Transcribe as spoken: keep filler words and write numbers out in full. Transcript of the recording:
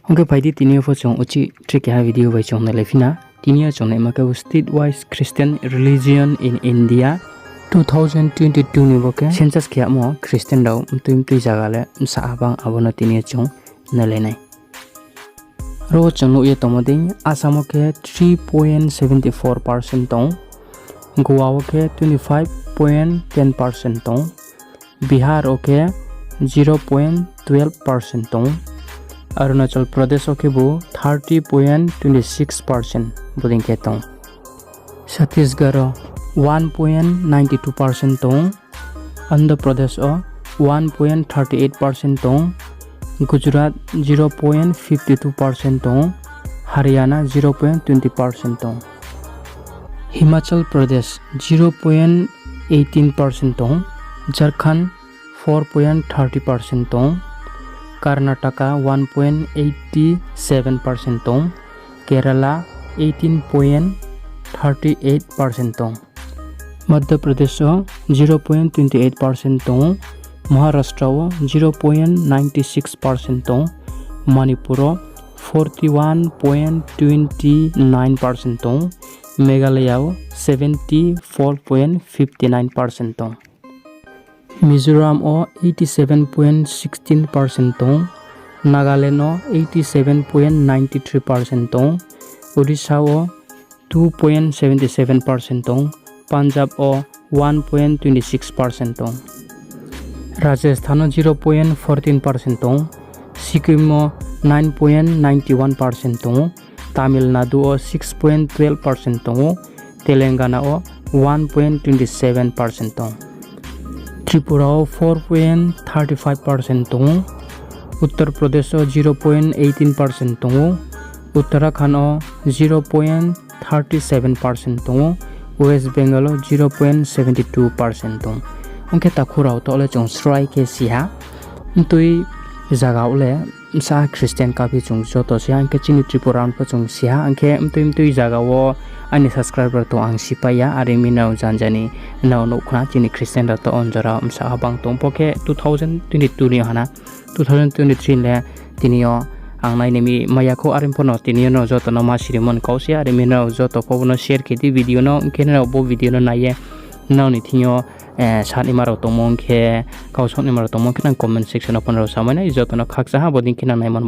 Ong khe phai di, tini yo pho chung uchih tre keha video bai chung nailai phi na. Tini yo chung naima khe bo state wise Christian religion in India. Two thousand twenty-two ni bo khe census khe yagmo Christian rao mtui mtui zaga le bsa bang, abo no tini yo chung nailai nai. Ro chung nuh ye tongmo dei, Assam wo khe three point seven four percent tong, Goa wo khe twenty five point ten percent tong, Bihar wo khe zero point twelve percent tong, Arunachal Pradesh wo khebu thirty point twenty six percent bodei khe tong, Chhattisgarh wo one point nine two percent tong, Andhra Pradesh wo one point thirty eight percent tong, Gujarat zero point fifty two percent tong, Haryana zero point twenty percent tong, Himachal Pradesh zero point eighteen percent tong, Jharkhand four point thirty percent tong, Karnataka one point eighty seven percent tong, Kerala eighteen point thirty eight percent tong, Madhya Pradesh wo zero point twenty eight percent tong, Maharashtra wo zero point nine six percent tong, Manipur wo forty one point twenty nine percent tong, Meghalaya wo seventy four point fifty nine percent tong, Mizoram wo eighty seven point sixteen percent tong, Nagaland wo eighty seven point nine three percent tong, Odisha wo two point seven seven percent tong, Punjab wo one point twenty six percent tong, Rajasthan wo zero point fourteen percent tong, Sikkim wo nine point nine one percent tong ou, Tamil Nadu wo six point twelve percent tong ou, Telangana wo one point twenty seven percent tong, Tripura wo four point thirty five percent tong ou, Uttar Pradesh wo zero point eighteen percent tong ou, Uttarakhand wo zero point thirty seven percent tong ou, West Bengal wo zero point seventy two percent tong ou. Ong khe takhu rao, taoh le chung srai khe si ha. Mtui zaga wo le bsa Christian kaphi chung joto si ha, ong khe chini Tripura wo pho chung si ha, ong khe mtui mtui zaga wo aini subscriber tong ang sipai ya, are mi nrao janjani nrao nuh khna chini Christian rao taoh wo jora bsa bang tong pho khe two thousand twenty two ni ha na, two thousand twenty three le tini yo ang nainai mi mai ya khou, are pho no tini yo nrao joto no ma sirimo ni kau se, are mi nrao joto pho bo no share khe di video no, ong khe nrao bo video no nai ye nrao ni thing yo, eh, sanaima rao tongmo ong khe, kau sanaima rao tongmo ong khe nang comment section wo pho nrao samai nai, joto no khakchang ha, bodei khe nang naimon bo.